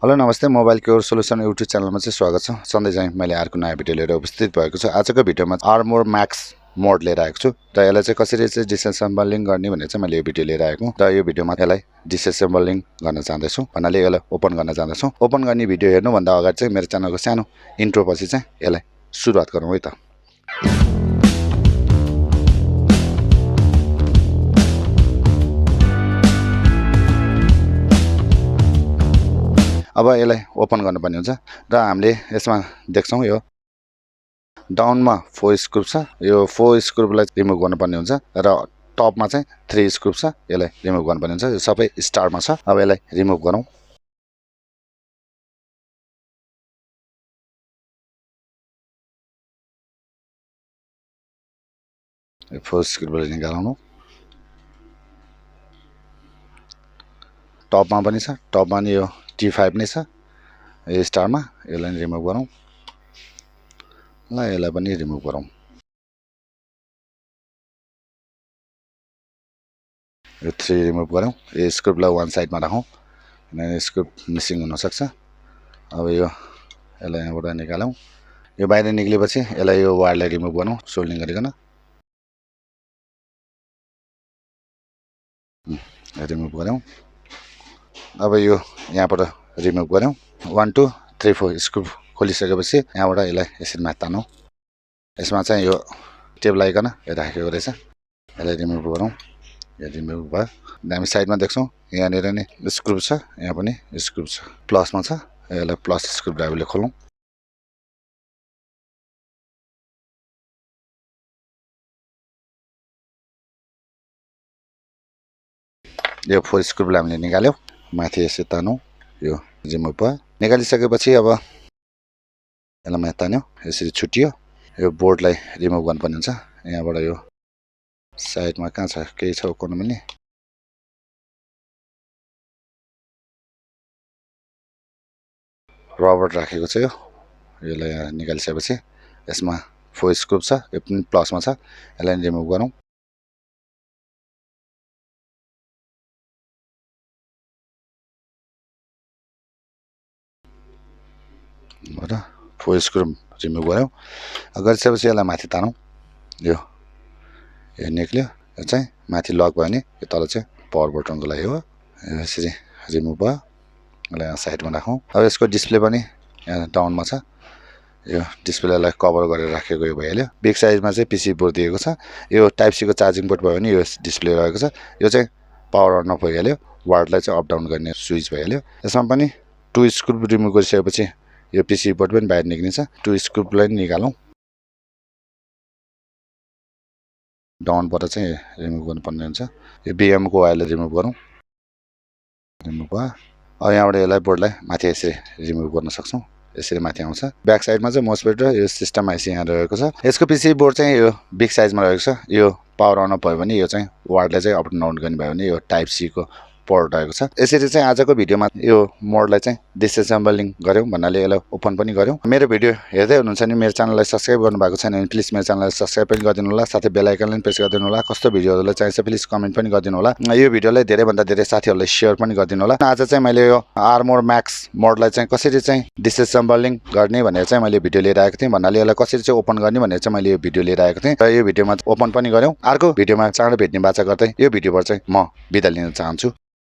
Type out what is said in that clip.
Hello नमस्ते mobile cure solution YouTube च्यानलमा चाहिँ स्वागत छ। सधैँ चाहिँ मैले अर्को नयाँ भिडियो लिएर उपस्थित भएको छु। आजको भिडियोमा आर्मोर म्याक्स मोड लिएर आएको छु र यसलाई चाहिँ कसरी चाहिँ डिसएसेम्बलिङ गर्ने भनेर चाहिँ मैले यो भिडियो लिएर आएको र यो भिडियोमा यसलाई डिसएसेम्बलिङ गर्न चाहन्दैछु भन्नाले यसलाई ओपन गर्न चाहन्दैछु। ओपन गर्ने भिडियो हेर्नुभन्दा अगाडि चाहिँ मेरो च्यानलको सानो इन्ट्रो पछि चाहिँ यसलाई सुरुवात गरौँ है त। अब यसलाई ओपन गर्नुपर्ने हुन्छ र हामीले यसमा देख्छौँ यो डाउनमा 4 स्क्रुप छ। यो 4 स्क्रुपलाई रिमुभ गर्नुपर्ने हुन्छ र टपमा चाहिँ 3 स्क्रुप छ, यसलाई रिमुभ गर्नुपर्ने हुन्छ। यो सबै स्टारमा छ। अब यसलाई रिमुभ गरौँ। यो 4 स्क्रुपलाई निकाल्नु। टपमा पनि छ, टपमा नि यो T5 नै छ यो स्टारमा। यसलाई रिमुभ गरौँ ल, यसलाई पनि रिमुभ गरौँ। यो 3 रिमुभ गरौँ। यो स्क्रुपलाई वान साइडमा राखौँ किनभने स्क्रुप मिसिङ हुनसक्छ। अब यो यसलाई यहाँबाट निकालौँ। यो बाहिर निक्लेपछि यसलाई यो वायरलाई रिमुभ गरौँ सोल्डिङ गरिकन। रिमुभ गरौँ। अब यो यहाँबाट रिमुभ गरौँ। 1 2 3 4 स्क्रुप खोलिसकेपछि यहाँबाट यसलाई यसरी माथि तानौँ। यसमा चाहिँ यो टेप लगाइकन यो राखेको रहेछ। यसलाई रिमुभ गरौँ। यो रिमुभ भयो। हामी साइडमा देख्छौँ यहाँनिर नि स्क्रुप छ, यहाँ पनि स्क्रुप छ, प्लसमा छ। यसलाई प्लस स्क्रुप ड्राइभरले खोलौँ। यो 4 स्क्रुपलाई हामीले निकाल्यौँ। माथि यसरी तानौँ। यो रिमुभ भयो। निकालिसकेपछि अब यसलाई माथि तान्यौँ, यसरी छुट्टियो। यो बोर्डलाई रिमुभ गर्नुपर्ने हुन्छ। यहाँबाट यो साइडमा कहाँ छ, केही छ उक्काउनु मिल्ने। रबर राखेको छ। यसलाई यहाँ निकालिसकेपछि यसमा 4 स्क्रुप छ, यो पनि प्लसमा छ। यसलाई रिमुभ गरौँ। र 4 स्क्रुप रिमुभ गऱ्यौँ। गरिसकेपछि यसलाई माथि तानौँ। यो निक्ल्यो। यो चाहिँ माथि लक भयो भने यो तल चाहिँ पावर बटनको लागि हो। यसरी रिमुभ भयो। यसलाई यहाँ साइडमा राखौँ। अब यसको डिस्प्ले पनि यहाँ डाउनमा छ। यो डिस्प्लेलाई कभर गरेर राखेको यो भइहाल्यो। बिग साइजमा चाहिँ पिसी बोर्ड दिएको छ। यो टाइप सीको चार्जिङ पोर्ट भयो भने यो डिस्प्ले रहेको छ। यो चाहिँ पावर अन अफ भइहाल्यो। वायरलाई चाहिँ अप डाउन गर्ने स्विच भइहाल्यो। यसमा पनि 2 स्क्रुप रिमुभ गरिसकेपछि यो पिसी बोर्ड पनि बाहिर निक्लिन्छ। 2 स्क्रुपलाई निकालौँ। डाउनबाट चाहिँ रिमुभ गर्नुपर्ने हुन्छ। यो बिएमको वायरलाई रिमुभ गरौँ। रिमुभ भयो। अब यहाँबाट यसलाई बोर्डलाई माथि यसरी रिमुभ गर्न सक्छौँ। यसरी माथि आउँछ। ब्याक साइडमा चाहिँ मोसफेट र यो सिस्टम आइसी यहाँ रहेको छ। यसको पिसी बोर्ड चाहिँ यो बिग साइजमा रहेको छ। यो पावर अन अफ भयो भने यो चाहिँ वायरलाई चाहिँ अप डाउन गर्ने भयो भने यो टाइप सीको पोर्ट रहेको छ। यसरी चाहिँ आजको भिडियोमा यो मोडलाई चाहिँ डिसएसेम्बलिङ गऱ्यौँ भन्नाले यसलाई ओपन पनि गऱ्यौँ। मेरो भिडियो हेर्दै हुनुहुन्छ भने मेरो च्यानललाई सब्स्क्राइब गर्नुभएको छैन भने प्लिज मेरो च्यानललाई सब्स्क्राइब पनि गरिदिनु होला। साथै बेल आइकनलाई प्रेस गरिदिनु होला। कस्तो भिडियोहरूलाई चाहिन्छ प्लिज कमेन्ट पनि गरिदिनु होला। यो भिडियोलाई धेरैभन्दा धेरै साथीहरूलाई सेयर पनि गरिदिनु होला। आज चाहिँ मैले यो आर्मोर म्याक्स मोडलाई चाहिँ कसरी चाहिँ डिसएसेम्बलिङ गर्ने भनेर चाहिँ मैले भिडियो लिएर आएको थिएँ। भन्नाले यसलाई कसरी चाहिँ ओपन गर्ने भनेर चाहिँ मैले यो भिडियो लिएर आएको थिएँ र यो भिडियोमा ओपन पनि गऱ्यौँ। अर्को भिडियोमा चाँडो भेट्ने बाचा गर्दै यो भिडियोबाट चाहिँ म बिदा लिन चाहन्छु।